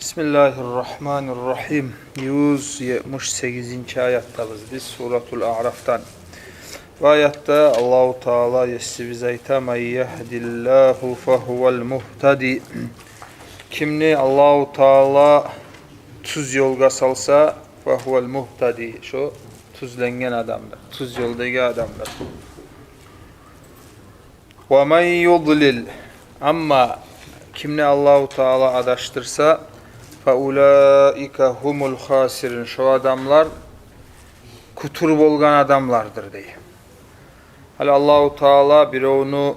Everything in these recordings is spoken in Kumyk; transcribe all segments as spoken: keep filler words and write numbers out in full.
Бисмиллагьи ррагьмани ррагьим. Юз етмиш сегизинчи аятдабыз биз Суратул Аърафдан. Бу аятда Аллагьу Таала, Есибиз айта: «Ман ягьдиллагьу фагьувал мугьтади». Кимни Аллагьу Таала тюз ёлгъа салса, фагьувал мугьтади, шо тюзленген адамдыр, тюз ёлдагъы адамдыр. «Ва ман юдлил», амма кимни Аллагьу Таала адашдырса, «фа улаика гьумул хасирун», шо адамлар кутур болгъан адамлардыр, дей. Гьали Аллагьу Таала биревню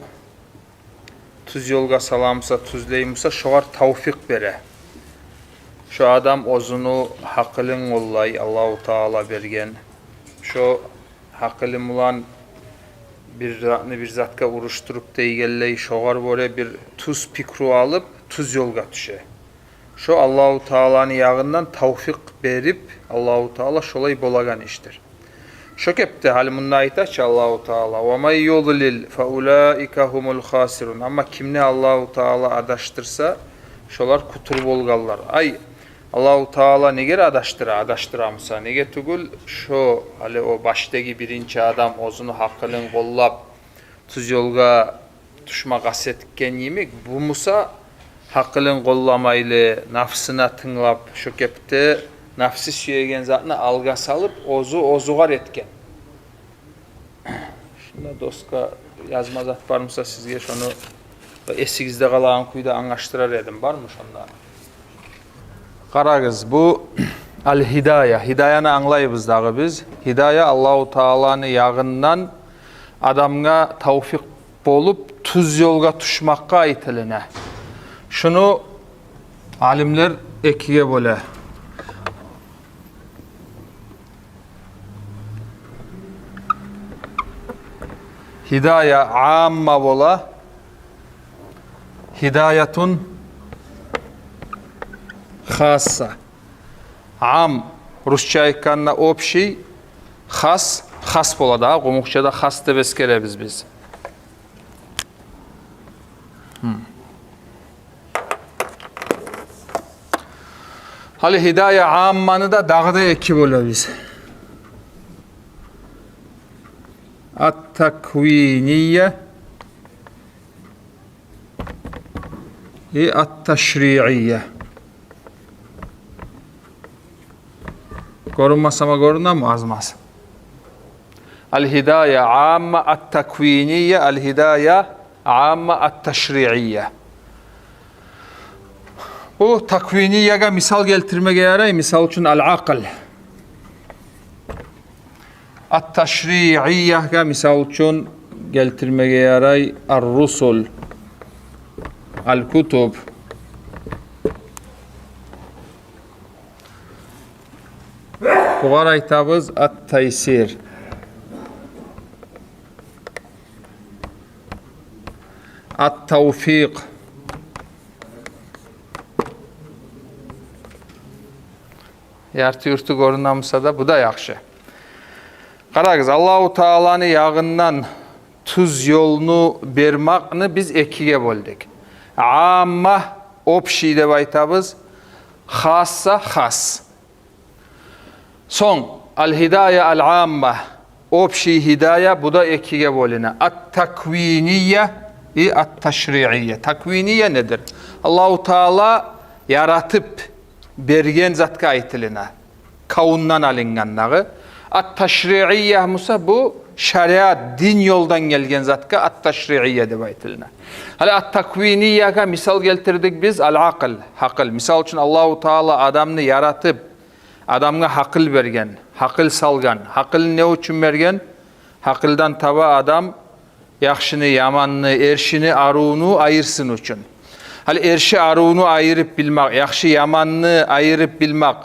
тюз ёлгъа саламса, тюзлеймуса, шогъар тавфикъ бере. Шо адам оьзюню гьакъылын къоллай, Аллагьу Таала берген. Шо гьакъылы булан бир затны бир затгъа урушдуруп дегенлей, шогъар гёре бир тюз пикру алып, тюз ёлгъа тюше. Шо Аллагьу Тааланы ягъындан тавфикъ берип, Аллагьу Таала шолай болагъан ишдир. Шо кепде гьали мунда айта чы Аллагьу Таала: «Ва ман юдлил фа улаика гьумул хасирун». Амма кимни Аллагьу Таала адашдырса, шолар кутур болгъанлар. Ай, Аллагьу Таала негер адашдыра, адашдырамуса? Неге тюгюл, шо гьали о башдагъы биринчи адам оьзюню гьакъылын къоллап, тюз ёлгъа тюшме къаст этген йимик, бу буса гьакъылын къолламайлы, нафсына тынглап, шо кепде нафсы сюеген затны алгъа салып, оьзю оьзюгер этген. Шунда доска, язма зат бармуса сизге, шону эсигизде къалагъан кюйде англашдырар эдим. Бармы шонда? Къарагъыз, бу ал-гьидая. Гьидаяны англайбыз дагъы биз. Гьидая Аллагьу Тааланы ягъындан адамгъа тавфикъ болуп, тюз ёлгъа тюшмекге айтылына. Шуну алимлер экиге бёле. Гьидая амма бола, гьидаятун хасса. Ам, русча айтгъанда, общий, хас, хас бола да, къумукъчада хас деп эсгеребиз биз. Гьм. Гьали гьидая амманы да дагъы да эки бёлебиз. Ат-таквиния и ат-ташриия. Гёрюнмесе, ма гёрюнеми, аз-маз? Ал-гьидая амма ат-таквиния, ал-гьидая амма ат-ташриия. Бу таквиниягъа мисал гелтирмеге ярай, мисал учун, ал-акъл. Ат-ташрииягъа мисал учун гелтирмеге ярай ар-русул, ал-кутуб. Бугъар айтабыз ат-тайсир, ат-тавфикъ. Ярты-юрту гёрюнемусе де, бу да яхшы. Къарагъыз, Аллагьу Тааланы ягъындан тюз ёлну бермекни биз экиге бёлдюк. Амма, общий деп айтабыз, хасса, хас. Сонг, ал-гьидая ал-амма, общий гьидая, бу да экиге бёлюне. Ат-таквиния и ат-ташриия. Таквиния недир? Аллагьу Таала яратып берген затгъа айтылына, кавундан алынгъандагъы. Ат-ташриия буса, бу шариат, дин ёлдан гелген затгъа ат-ташриия деп айтылына. Гьали ат-таквиниягъа мисал гелтирдик биз, ал-акъл, гьакъыл. Мисал учун, Аллагьу Таала адамны яратып, адамгъа гьакъыл берген, гьакъыл салгъан. Гьакъылны не учун берген? Гьакъылдан таба адам яхшыны, яманны, эршини, арувну айырсын учун. Гьали эрши, арувну айырып билмек, яхшы-яманны айырып билмек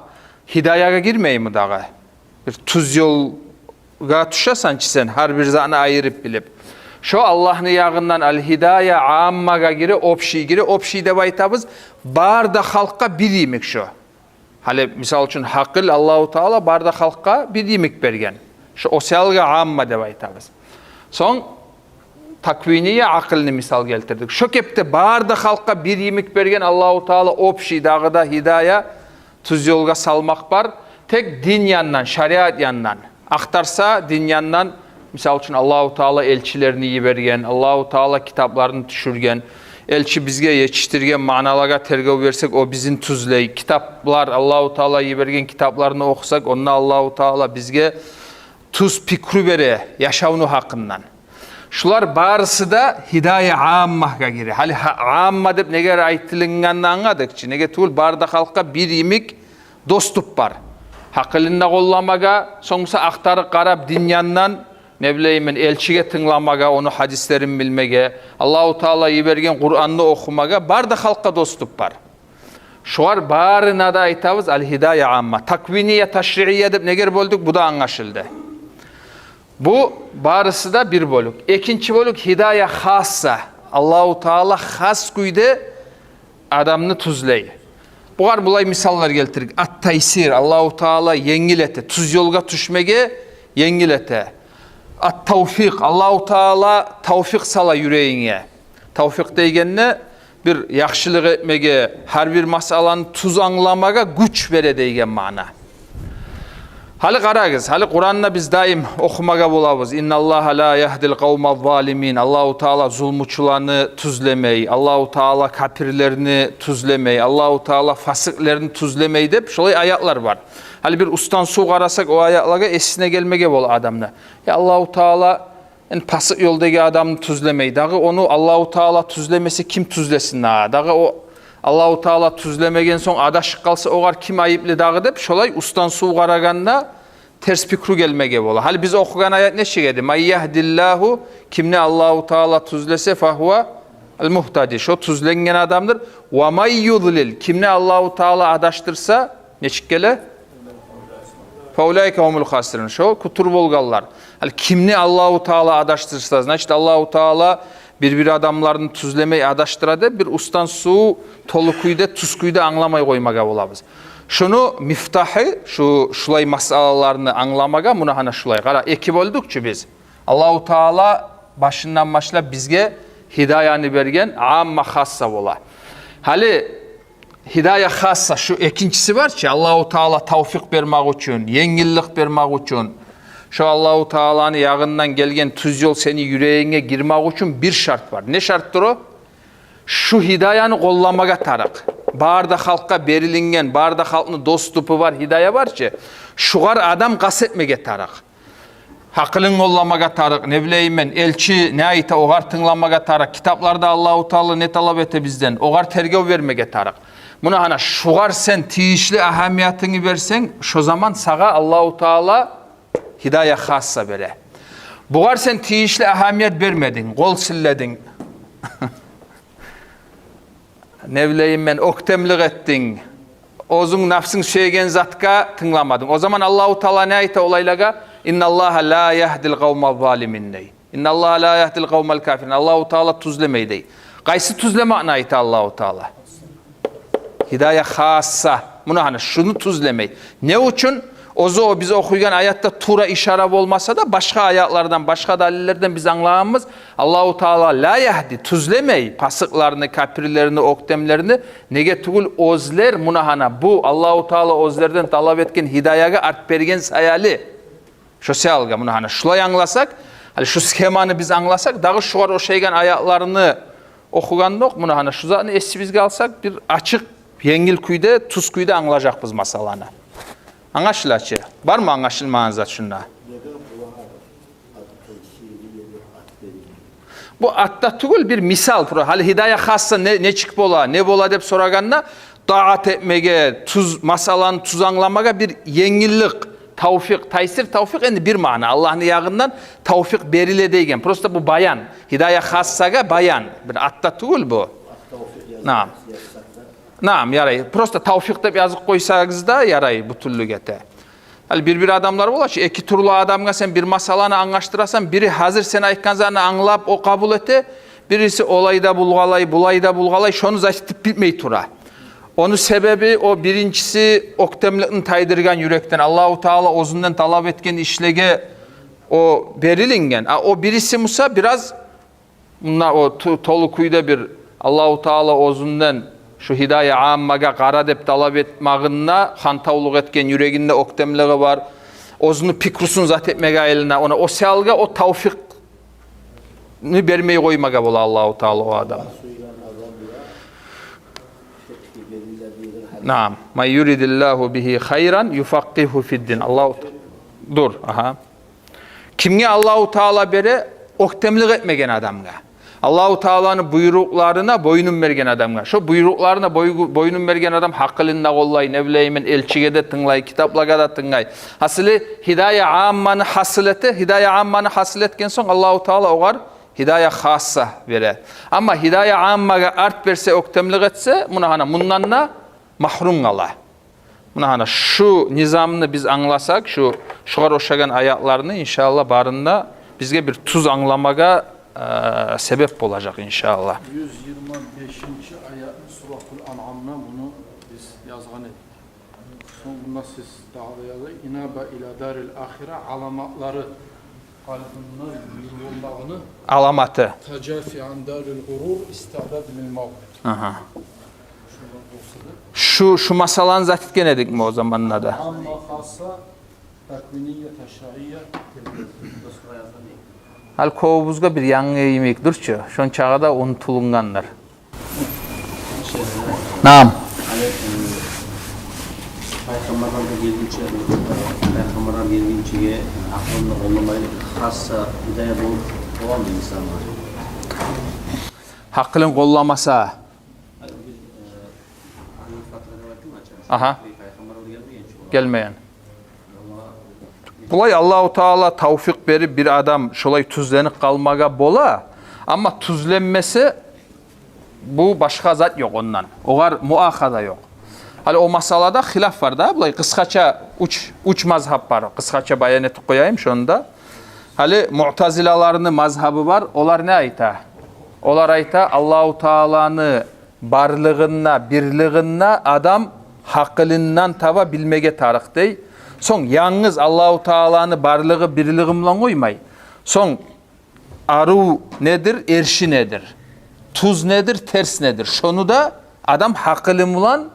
гьидаягъа гирмейми дагъы? Бир тюз ёлгъа тюшесен чи сен, гьар бир затны айырып билип. Шо Аллагьны ягъындан ал-гьидая аммагъа гире, общий гире, общий деп айтабыз, бары да халкъгъа бир йимик шо. Гьали, мисал учун, гьакъыл Аллагьу Таала бары да халкъгъа бир йимик берген. Шо, о саялгъа амма деп айтабыз. Сонг, Таквиния, акъылны мисал гелтирдик. Шо кепде бары да халкъгъа бир йимик берген Аллагьу Таала общий дагъы да гьидая, тюз ёлгъа салмакъ бар. Тек дин яндан, шариат яндан ахтарса, дин яндан, мисал учун, Аллагьу Таала элчилерин йиберген, Аллагьу Таала китапларын тюшюрген, элчи бизге етишдирген маъналагъа тергев берсек, о бизин тюзлей. Китаплар, Аллагьу Таала йиберген китапларын охусакъ, онда Аллагьу Таала бизге тюз пикру бере яшавну гьакъындан. Шулар барысы да гьидая аммагъа гире. Гьали гьа-, амма деп неге айтылынгъанын англадыкъ чы. Неге тюгюл, бары да халкъгъа бир йимик доступ бар. Гьакъылын да къолламагъа, сонг буса ахтарып къарап дин яндан, не билейим мен, элчиге тынгламагъа, ону гьадислерин билмеге, Аллагьу Таала йиберген Къуранны охумагъа бары да халкъгъа доступ бар. Шулар барына да айтабыз ал-гьидая амма. Таквиния, ташриия деп неге бёлдюк, бу да англашылды. Бу барысы да бир бёлюк. Экинчи бёлюк гьидая хасса. Аллагьу Таала хас кюйде адамны тюзлей. Бугъар булай мисаллар гелтирдик. Ат-тайсир, Аллагьу Таала енгил эте, тюз ёлгъа тюшмеге енгил эте. Ат-тавфикъ, Аллагьу Таала тавфикъ сала юрегинге. Тавфикъ дейгенде бир яхшылыкъ этмеге, гьар бир масъаланы тюз англамагъа гюч бере дейген маъна. Гьали къарагъыз, гьали Къуранны биз даим охумагъа болабыз. Инналлагьа ла ягьдил къавмаз залимин. Аллагьу Таала зулмучуланы тюзлемей, Аллагьу Таала капирлени тюзлемей, Аллагьу Таала фасикълени тюзлемей деп шолай аятлар бар. Гьали бир уьстден-суву къарасакъ о аятлагъа, эсине гелмеге бола адамны. Я Аллагьу Таала, энни, пасикъ ёлдагъы адамны тюзлемей. Дагъы ону Аллагьу Таала тюзлемесе, ким тюзлесин дагъы? Дагъы о Аллагьу Таала тюзлемеген сонг адашып къалса, огъар ким айыплы дагъы деп, шолай уьстден-суву къарагъанда терс пикру гелмеге бола. Гьали биз охугъан аят нечик эди? Ман ягьдиллагьу, кимни Аллагьу Таала тюзлесе, фагьува ал-мугьтади, шо тюзленген адамдыр. Ва ман юдлил, кимни Аллагьу Таала адашдырса, нечик геле? Фаулаика гьумул хасирун. Шо кутур болгъанлар. Ал кимни Аллагьу Таала адашдырса, значит, Аллагьу Таала бир-бир адамланы тюзлемей, адашдыра деп, бир уьстден-суву толу кюйде, тюз кюйде англамай къоймагъа болабыз. Шуну мифтагьы, шу, шулай масъалаланы англамагъа, муна гьана шулай. Къара, эки бёлдюк чю биз. Аллагьу Таала башындан башлап бизге гьидаяны берген, амма, хасса бола. Гьали гьидая хасса, шу экинчиси бар чы, Аллагьу Таала тавфикъ бермакъ учун, енгиллик бермакъ учун. Шо Аллагьу Тааланы ягъындан гелген тюз ёл сени юрегинге гирмакъ учун бир шарт бар. Не шарттыр о? Шу гьидаяны къолламагъа тарыкъ. Бары да халкъгъа берилинген, бары да халкъны доступу бар гьидая бар чы, шугъар адам къаст этмеге тарыкъ. Гьакъылын къолламагъа тарыкъ, не билейим мен, элчи не айта, огъар тынгламагъа тарыкъ. Китапларда Аллагьу Таала не талап эте бизден, огъар тергев бермеге тарыкъ. Муна гьана, шугъар сен тийишли агьамиятынгны берсенг, шо заман сагъа Аллагьу Таала гьидая хасса бере. Бугъар сен тийишли агьамият бермединг, къол силлединг. Не билейим мен, оьктемлик этдинг. Оьзюнг, напсынг сюеген затгъа тынгламадынг. О заман Аллагьу Таала не айта олайлагъа? Инналлагьа ла ягьдил къавмаз залимин, дей. Инналлагьа ла ягьдил къавмал кафирин. Аллагьу Таала тюзлемей, дей. Къайсы тюзлемекни айта Аллагьу Таала? Гьидая хасса. Муна гьана, шуну тюзлемей. Не учун? Оьзю о биз охуйгъан аятда тувра ишара болмаса да, башгъа аятлардан, башгъа далиллерден биз англагъанбыз, Аллагьу Таала ла ягьди, тюзлемей пасыкъланы, капирлени, оьктемлени. Неге тюгюл, оьзлер, муна гьана, бу Аллагьу Таала оьзлерден талап этген гьидаягъа арт берген саялы. Шо саялгъа, муна гьана, шулай англасакъ, гьали шу схеманы биз англасакъ, дагъы шугъар ошайгъан аятланы охугъандокъ, муна гьана, шу затны эсибизге алсакъ, бир ачыкъ, енгил кюйде, тюз кюйде англажакъбыз масъаланы. Англашыла чы? Бармы англашылмагъан зат шунда? Бу атда тюгюл, бир мисал. Про-, гьали гьидая хасса не, нечик бола, не бола деп сорагъанда, таат этмеге, тюз, масъаланы тюз англамагъа бир енгиллик, тавфикъ, тайсир, тавфикъ энни бир маъна. Аллагьны ягъындан тавфикъ бериле деген. Просто бу баян. Гьидая хассагъа баян. Бир атда тюгюл бу. Наам. Наам, ярай. Просто тавфикъ деп язып къойсагъыз да ярай, бу тюрлю гете. Гьали бир-бир адамлар бола чы, эки тюрлю адамгъа сен бир масъаланы англашдырасан, бири гьазир сен айтгъан затны англап, о къабул эте, бириси олай да булгъалай, булай да булгъалай, шону зат этип билмей тура. Ону себеби, о биринчиси оьктемликни тайдыргъан юрекден, Аллагьу Таала оьзюнден талап этген ишлеге о берилинген. А о бириси буса бираз Мунда о ту-, толу кюйде бир Аллагьу Таала оьзюнден шу гьидая аммагъа къара деп талап этмагъында хантавлукъ этген, юрегинде оьктемлиги бар, оьзюню пикрусун зат этмеге айлана. Она о саялгъа о тавфикъны бермей къоймагъа бола Аллагьу Таала о адамгъа. Наам. «Ман юридиллагьу бигьи хайран юфакъкъигьгьу фиддин». Аллагьу Та-, дур, агьа. Кимге Аллагьу Таала бере? Оьктемлик этмеген адамгъа. Аллагьу Тааланы буйрукъларына боюнун берген адамгъа. Шо буйрукъларына бой-, боюнун берген адам гьакъылын да къоллай, не билейим мен, элчиге де тынглай, китаплагъа да тынглай. Гьасили, гьидая амманы гьасил эте, гьидая амманы гьасил этген сонг Аллагьу Таала огъар гьидая хасса бере. Амма гьидая аммагъа арт берсе, оьктемлик этсе, муна гьана мундан да магьрум къала. Муна гьана шу низамны биз англасакъ, шу, шугъар ошагъан аятланы, иншааллагь, барын да бизге бир тюз англамагъа, э, себеп болажакъ, иншааллагь. Юз йигирма бешинчи аятны Суратул Анъамда муну биз язгъан эдик. Сонг мунда сиз дагъы да яза: «Инаба ила дарил ахира», аламатлары, къалбында юрюгендагъыны аламаты. «Тажафи ан дарил гъурур, истадад лил мавт». Агьа. Шу, шу масъаланы зат этген эдикми о заманда да? Амма хасса таквиния, ташриия. Гьали кёбюбюзге бир янгы йимик дюр чю. Шончагъа да унутулунгъандыр. Наам. Пайхаммарлар гелгинче, пайхаммарлар гелгинчеге гьакъылын къолламайлы, хасса гьидая болуп боламы инсангъа? Гьакъылын къолламаса. Агьа. Гелмеген. Булай Аллагьу Таала тавфикъ берип, бир адам шолай тюзленип къалмагъа бола, амма тюзленмесе, бу башгъа зат ёкъ ондан. Огъар муахаза ёкъ. Гьали о масъалада хилаф бар да, булай къысгъача уьч, уьч мазгьаб бар, къысгъача баян этип къояйым шону да. Гьали муътазилаланы мазгьабы бар, олар не айта? Олар айта, Аллагьу Тааланы барлыгъында, бирлигинде адам гьакъылындан таба билмеге тарыкъ дей. Сонг янгыз Аллагьу Тааланы барлыгъы, бирлиги булан къоймай. Сонг арив недир, эрши недир, тюз недир, терс недир, шону да адам гьакъылы булан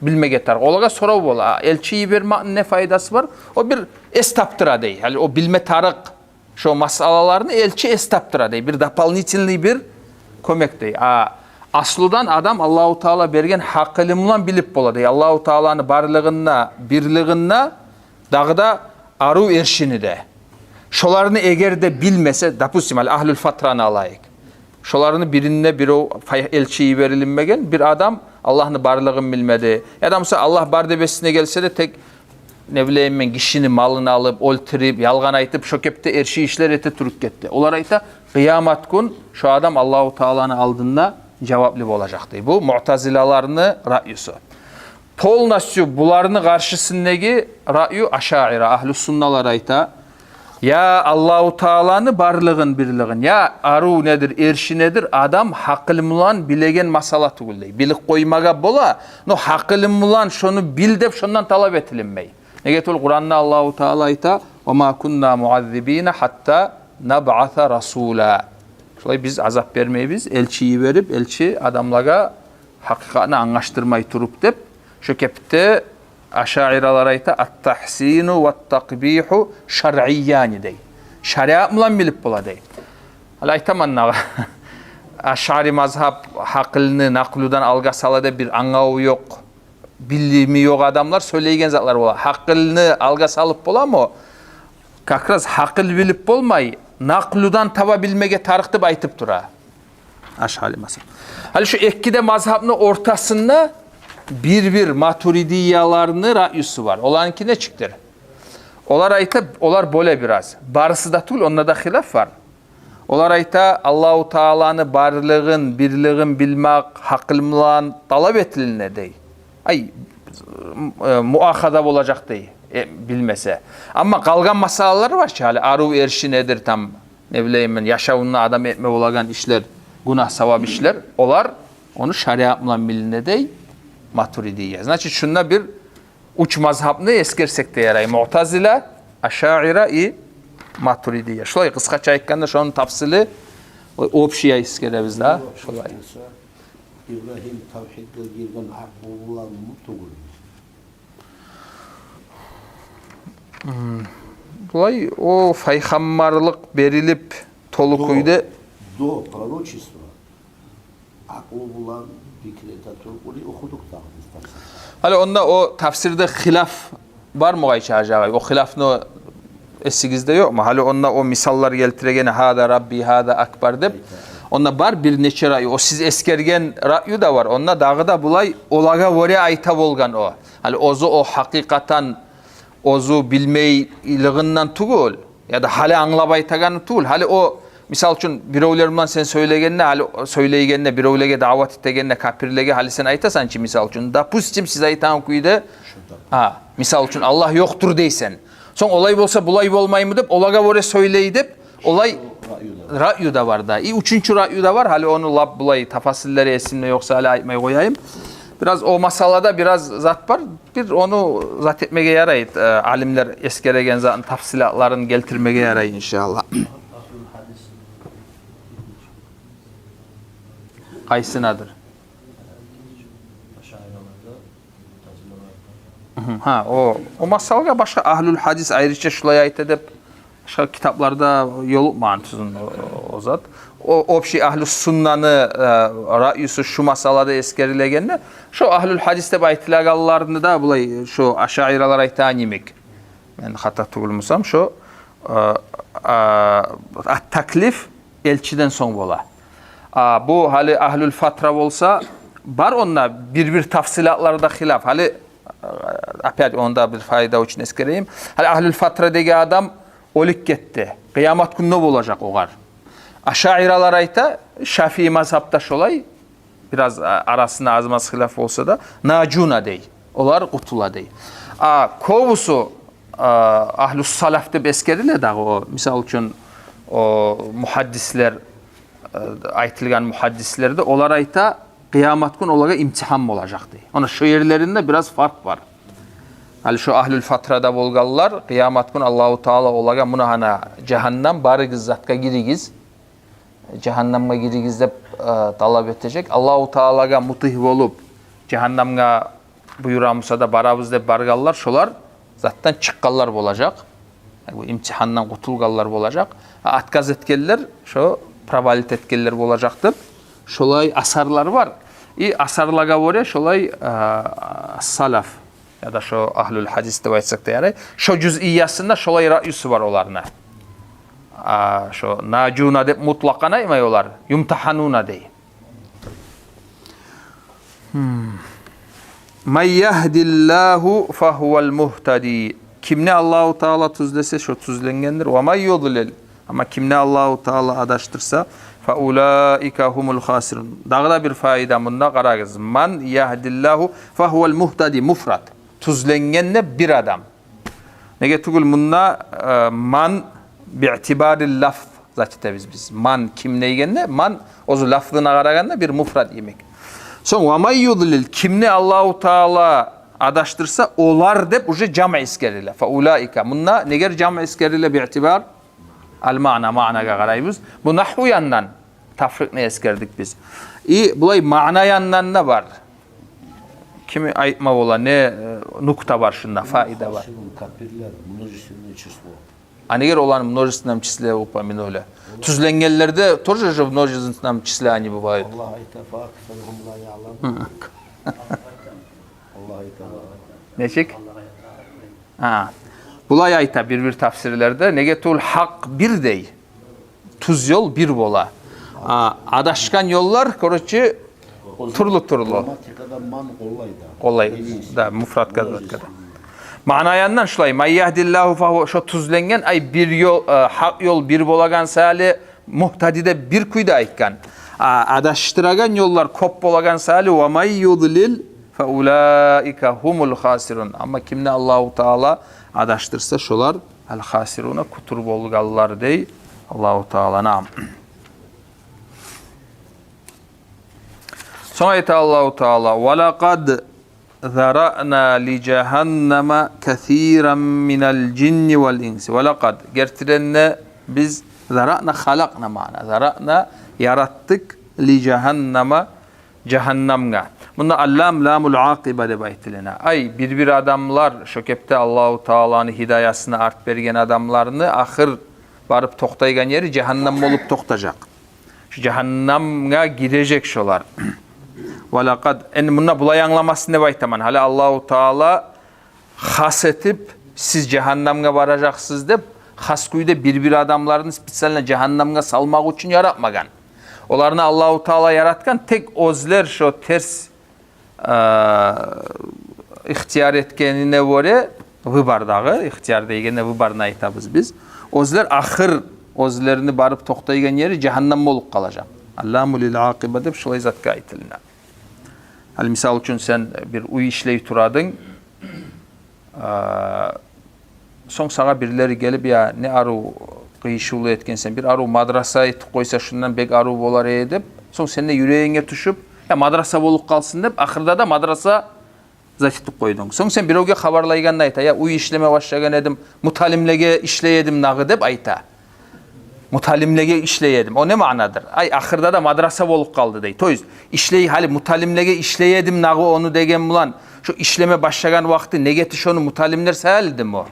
билмеге тарыкъ. Олагъа сорав бола: «А, элчи йибермекни не пайдасы бар?» О бир эс тапдыра дей. Гьали о билме тарыкъ шо масъалаланы элчи эс тапдыра дей. Бир дополнительный бир кёмек дей. А аслудан адам Аллагьу Таала берген гьакъылы булан билип бола дей Аллагьу Тааланы барлыгъында, бирлигинде, дагъы да арив эршини де. Шоланы эгер де билмесе, допустим, гьали агьлюл фатраны алайыкъ. Шоланы биринде биров пай-, элчи йиберилинмеген, бир адам Аллагьны барлыгъын билмеди. Яда буса Аллагь бар деп эсине гелсе де, тек, не билейим мен, гишини малын алып, оьлтюрюп, ялгъан айтып, шо кепде эрши ишлер эте туруп гетди. Олар айта, къыямат гюн шо адам Аллагьу Тааланы алдында жаваплы болажакъ дей. Бу муътазилаланы раъюсу. Полностью буланы къаршысындагъы раъю ашаира, агьлюс-сунналар айта: я Аллагьу Тааланы барлыгъын, бирлигин, я арив недир, эрши недир, адам гьакъылы булан билеген масъала тюгюл дей. Билип къоймагъа бола, но гьакъылы булан шону бил деп шондан талап этилинмей. Неге тюгюл Къуранда Аллагьу Таала айта: «Ва ма кунна муаззибина хатта набъаса расула». Шолай биз азап бермейбиз, элчи йиберип, элчи адамлагъа гьакъыкъатны англашдырмай туруп деп. Шо кепде ашаиралар айта: «Ат-тахсину ват-такъбиху шаръияни», – дей. Шариат булан билип бола дей. Гьали айтаман дагъы, ашари мазгьаб гьакъылны накълудан алгъа сала деп бир англаву ёкъ, билими ёкъ адамлар сёйлейген затлар бола. Гьакъылны алгъа салып боламы? Как раз гьакъыл билип болмай, накълудан таба билмеге тарыкъ деп айтып тура ашари мазгьаб. Гьали шу эки де мазгьабны ортасында бир-бир матуридияланы раъюсу бар. Оланыки нечикдир? Олар айта, олар бола бираз. Барысы да тюгюл, онда да хилаф бар. Олар айта, Аллагьу Тааланы барлыгъын, бирлигин билмек гьакъыл булан талап этилине дей. Ай, э, муахаза болажакъ дей, э, билмесе. Амма къалгъан масъалалар бар чы, гьали арив эрши недир, там, не билейим мен, яшавунда адам этме болагъан ишлер, гюнагь-савап ишлер, олар ону шариат булан билине дей матуридия. Значит, шунда бир уьч мазгьабны эсгерсек де ярай: муътазила, ашаира и матуридия. Шулай къысгъача айтгъанда, шону тафсили О-, общий эскеребиз да, шолай. Ибрагьим тавгьидге гирген акълу буланмы, тюгюлмю? Гьм. Булай, о пайхаммарлыкъ берилип толу кюйде. До пророчества акълу булан пикир эте туруп, ону охудукъ дагъы биз тафсирде. Гьали онда о тафсирде хилаф бармы, Къайчы-гьажи агъай? О хилафны эсигизде ёкъму? Гьали онда о мисаллар гелтирегени, «Гьаза Рабби, гьаза акбар» деп. Онда бар бир нече раъю. О сиз эсгерген раъю да бар. Онда дагъы да булай, олагъа гёре айта болгъан о. Гьали оьзю о гьакъыкъатан оьзю билмейлигинден тюгюл, яда гьали англап айтагъаны тюгюл. Гьали о, мисал учун, биревлер булан сен сёйлегенде, гьали сёйлейгенде, биревлеге даъват этегенде, капирлеге, гьали сен айтасан чы, мисал учун, допустим, сиз айтагъан кюйде, гьа, мисал учун, Аллагь ёкъдур дейсен. Сонг олай болса, булай болмаймы деп, олагъа гёре сёйлей деп, олай раъю да бар да. И уьчюнчю раъю да бар. Гьали ону лап булай тафасиллери эсимде ёкъ, гьали айтмай къояйым. Бираз о масъалада бираз зат бар. Бир ону зат этмеге ярай, э, алимлер эсгереген затны тафсилатларын гелтирмеге ярай, иншааллагь. Къайсынадыр? Гьа, о, о масъалагъа башгъа агьлюл гьадис айрыча шулай айта деп, башгъа китапларда ёлукъмагъан тюзюн о, о зат. О, общий агьлюс суннаны, э, раъюсу шу масъалада эсгерилегенде, шо агьлюл гьадис деп айтылагъанларны да, булай, шо ашаиралар айтагъан йимик. Мен хата тюгюл бусам, шо, э, э, ат-таклиф элчиден сонг бола. А бу гьали агьлюл фатра болса, бар онда бир-бир тафсилатларда хилаф. Гьали, э, опять онда бир пайда учун эсгерейим. Гьали агьлюл фатра деген адам оьлюп гетди. Къыямат гюнде болажакъ огъар. Ашаиралар айта, шафии мазгьабда шолай, бираз, а, арасында аз-маз хилаф болса да, нажуна дей. Олар къутула дей. А кёбюсю, а, агьлюс салаф деп эсгериле дагъы о, мисал учун, о мугьаддислер, э, айтылгъан мугьаддислер де, олар айта, къыямат гюн олагъа имтигьан болажакъ дей. Она шо ерлеринде бираз фаркъ бар. Гьали шо агьлюл фатрада болгъанлар, къыямат гюн Аллагьу Таала олагъа, муна гьана жагьаннам, барыгъыз затгъа гиригиз, жагьаннамгъа гиригиз деп, э, талап этежек. Аллагьу Таалагъа мутигь болуп, жагьаннамгъа буюра буса да барабыз деп баргъанлар, шолар затдан чыкъгъанлар болажакъ. Бу имтигьандан къутулгъанлар болажакъ. А отказ этгенлер, шо провалить этгенлер болажакъ деп, шолай асарлар бар. И асарлагъа гёре шолай, а, салаф, яда шо агьлюл гьадис деп айтсакъ да ярай, шо жузъиясында шолай раъюсу бар оланы. А шо нажуна деп мутлакъан айтмай олар, юмтагьануна дей. Гьм. Ман ягьдиллагьу фагьувал мугьтади. Кимни Аллагьу Таала тюзлесе, шо тюзленгендир. Ва ман юдлил. Амма кимни Аллагьу Таала адашдырса, фа улаика гьумул хасирун. Дагъы да бир пайда мунда, къарагъыз. Ман ягьдиллагьу фагьувал мугьтади, муфрад. Тюзленген деп бир адам. Неге тюгюл мунда, э, ман биътибарил лафз зат этебиз биз. Ман ким дегенде, ман оьзю лафзына къарагъанда бир муфрад йимик. Сонг, ва ман юдлил, кимни Аллагьу Таала адашдырса, олар деп уже жамъ эсгериле. Фа улаика. Мунда негер жамъ эсгериле? Биътибар ал маъна, маънагъа къарайбыз. Бу нагьву яндан тафрикъны эсгердик биз. И булай маъна яндан да бар. Ким айтма бола, не, э, нукта бар шунда, фаида бар. Капирлер, множественное число. А негер оланы множественном числе упомянули? Тюзленгенлерде тоже же в множественном числе они бывают. Аллагь айта, фа аксаругьум ла яъламун. Аллагь айта. Нечик? А, булай айта бир-бир тафсирлерде, неге тюгюл гьакъ бир дей. Тюз ёл бир бола. А адашгъан ёллар, короче, тюрлю-тюрлю. Грамматикада ман къоллай да. Къоллай да, муфрадгъа да. Маъна яндан шулай. Ман ягьдиллагьу фагьува, шо тюзленген, ай, бир ёл, э, гьакъ ёл бир болагъан саялы, мугьтади де бир кюйде айтгъан. А адашдырагъан ёллар кёп болагъан саялы, ва ман юдлил фа улаика гьумул хасирун. Амма кимни Аллагьу Таала адашдырса, шолар ал хасируна, кутур болгъанлар дей Аллагьу Таала. Наам. Сонг айта Аллагьу Таала: «Ва лакъад зараъна ли жагьаннама касиран минал жинни вал инси». Ва лакъад, гертиден де биз, зараъна, халакъна маъна. Зараъна, яратдыкъ, ли жагьаннама, жагьаннамгъа. Мунда аллам ламул акъиба деп айтылына. Ай, бир-бир адамлар шо кепде Аллагьу Тааланы гьидаясына арт берген адамланы ахыр барып токътайгъан ери жагьаннам болуп токътажакъ. Шо жагьаннамгъа гирежек шолар. Ва лакъад, энди мунда булай англамасын деп айтаман. Гьали Аллагьу Таала хас этип, сиз жагьаннамгъа баражакъсыз деп, хас кюйде бир-бир адамланы специально жагьаннамгъа салмакъ учун яратмагъан. Оланы Аллагьу Таала яратгъан тек оьзлер шо терс, э, ихтияр этгенине гёре, выбор дагъы, ихтияр дегенде выборну айтабыз биз. Оьзлер ахыр, оьзлени барып токътайгъан ери жагьаннам болуп къалажакъ. Алламу лил акъиба деп шолай затгъа айтылына. Гьали мисал учун сен бир уьй ишлей турадынг, а, сонг сагъа бирлери гелип, я, не арив къыйышывлу этгенсен, бир арив мадраса этип къойса, шундан бек арив болар эди деп, сонг сен де юрегинге тюшюп, я, мадраса болуп къалсын деп, ахырда да мадраса зат этип къойдунг. Сонг сен биревге хабарлайгъанда айта, я, уьй ишлеме башлагъан эдим, муталимлеге ишлей эдим нагъы деп айта. Муталимлеге ишлей эдим. О не маънадыр? Ай, ахырда да мадраса болуп къалды дей. То есть, ишлей, гьали муталимлеге ишлей эдим нагъы ону деген булан, шо ишлеме башлагъан вакъти негети шону муталимлер саялы эдими о?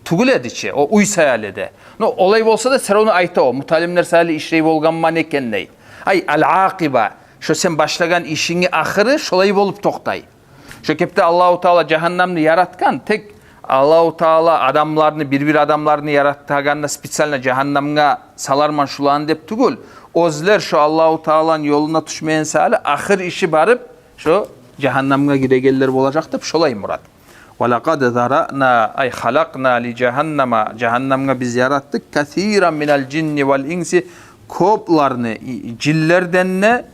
Тюгюл эди чи, о уьй саялы эди. Но олай болса да, всё равно айта о, муталимлер саялы ишлей болгъанман экен дей. Ай, ал-акъиба, шо сен башлагъан ишинги ахыры шолай болуп токътай. Шо кепде Аллагьу Таала жагьаннамны яратгъан, тек Аллагьу Таала адамланы, бир-бир адамланы яратагъанда специально жагьаннамгъа саларман шуланы деп тюгюл. Оьзлер шо Аллагьу Тааланы ёлуна тюшмеген саялы, ахыр иши барып, шо жагьаннамгъа гирегенлер болажакъ деп, шолай мурат. Ва лакъад зарана, ай, халакъна ли жагьаннама, жагьаннамгъа биз яратдыкъ, касиран минал жинни вал инси, кёплени, и, жинлерден де,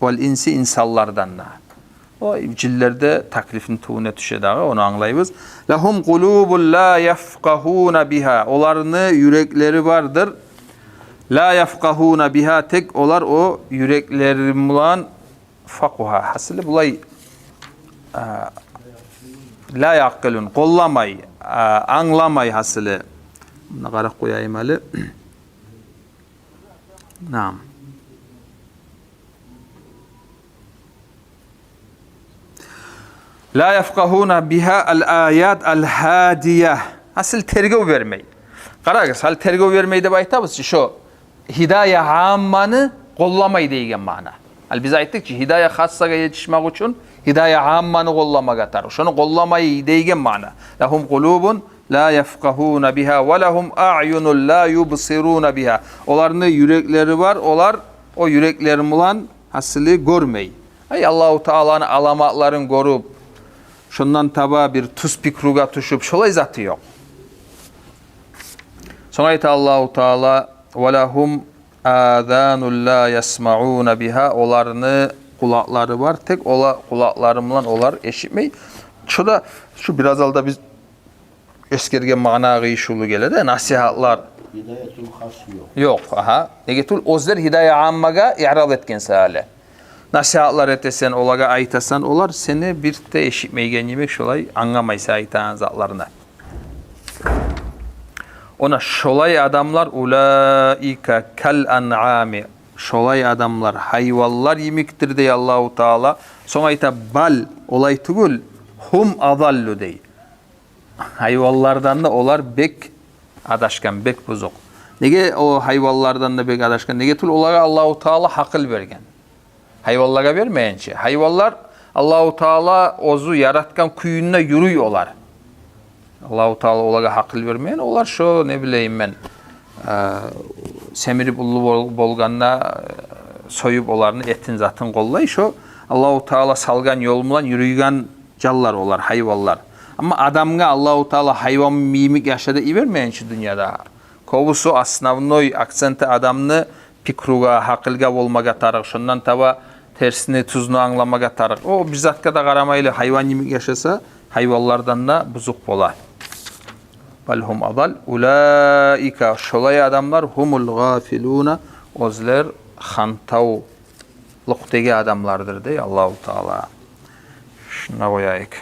вал инси, инсанлардан да. О жинлер де таклифни тюбюне тюше дагъы, ону англайбыз. Лагьум къулубун ла яфкъагьуна бигьа. Оланы юреклери бардыр. Ла яфкъагьуна бигьа, тек олар о юреклери булан факъугьа. Гьасили булай, а, ла якъилун, къолламай, а, англамай гьасили. Муна къарап къояйым гьали. Наам. Ла яфкъагьуна бигьа ал-аят ал-гьадия. Гьасили тергев бермей. Къарагъыз, гьали тергев бермей деп айтабыз чы, шо гьидая амманы къолламай деген маъна. Гьали биз айтдыкъ чы, гьидая хассагъа етишмек учун гьидая амманы къолламагъа тарыкъ. Шону къолламай деген маъна. Лагьум къулубун ла яфкъагьуна бигьа ва лагьум аъюнун ла юбсируна бигьа. Оланы юреклери бар, олар о юреклери булан гьасили гёрмей. Ай, Аллагьу Тааланы аламатларын гёрюп, шондан таба бир тюз пикругъа тюшюп, шолай заты ёкъ. Сонг айта Аллагьу Таала: «Ва лагьум азанун ла ясмаъуна бигьа», оланы къулакълары бар, тек ола-, къулакълары булан олар эшитмей. Шу да, шу бираз алда биз эсгерген маънагъа къыйышывлу геле де, насигьатлар. Гьидаятул хас ёкъ. Ёкъ, агьа. Неге тюгюл, оьзлер гьидая аммагъа иърад этген саялы. Насигьатлар этесен, олагъа айтасан, олар сени бир де эшитмейген йимик, шолай англамай сен айтагъан затларынгны. Она шолай адамлар, улаика кал анъами, шолай адамлар гьайванлар йимикдир дей Аллагьу Таала. Сонг айта: «Бал, олай тюгюл, гьум адаллу», дей. Гьайванлардан да олар бек адашгъан, бек бузукъ. Неге о гьайванлардан да бек адашгъан? Неге тюгюл, олагъа Аллагьу Таала гьакъыл берген. Гьайванлагъа бермеген чи. Гьайванлар Аллагьу Таала оьзю яратгъан кюйде юрюй олар. Аллагьу Таала олагъа гьакъыл бермеген, олар шо, не билейим мен, э, семирип уллу бол-, болгъанда, э, союп оланы этин, затын къоллай, шо Аллагьу Таала салгъан ёл булан юрюйген жанлар олар, гьайванлар. Амма адамгъа Аллагьу Таала гьайван йимик яша деп йибермеген чи дюньяда. Кёбюсю основной акценти адамны пикругъа, гьакъылгъа болмагъа тарыкъ, шондан таба терсни, тюзню англамагъа тарыкъ. О бир затгъа да къарамайлы, гьайван йимик яшаса, гьайванлардан да бузукъ бола. Бал гьум адал, улаика, шолай адамлар, гьумул гъафилуна, оьзлер хантавлукъдагъы адамлардыр дей Аллагьу Таала. Шунда къояйыкъ.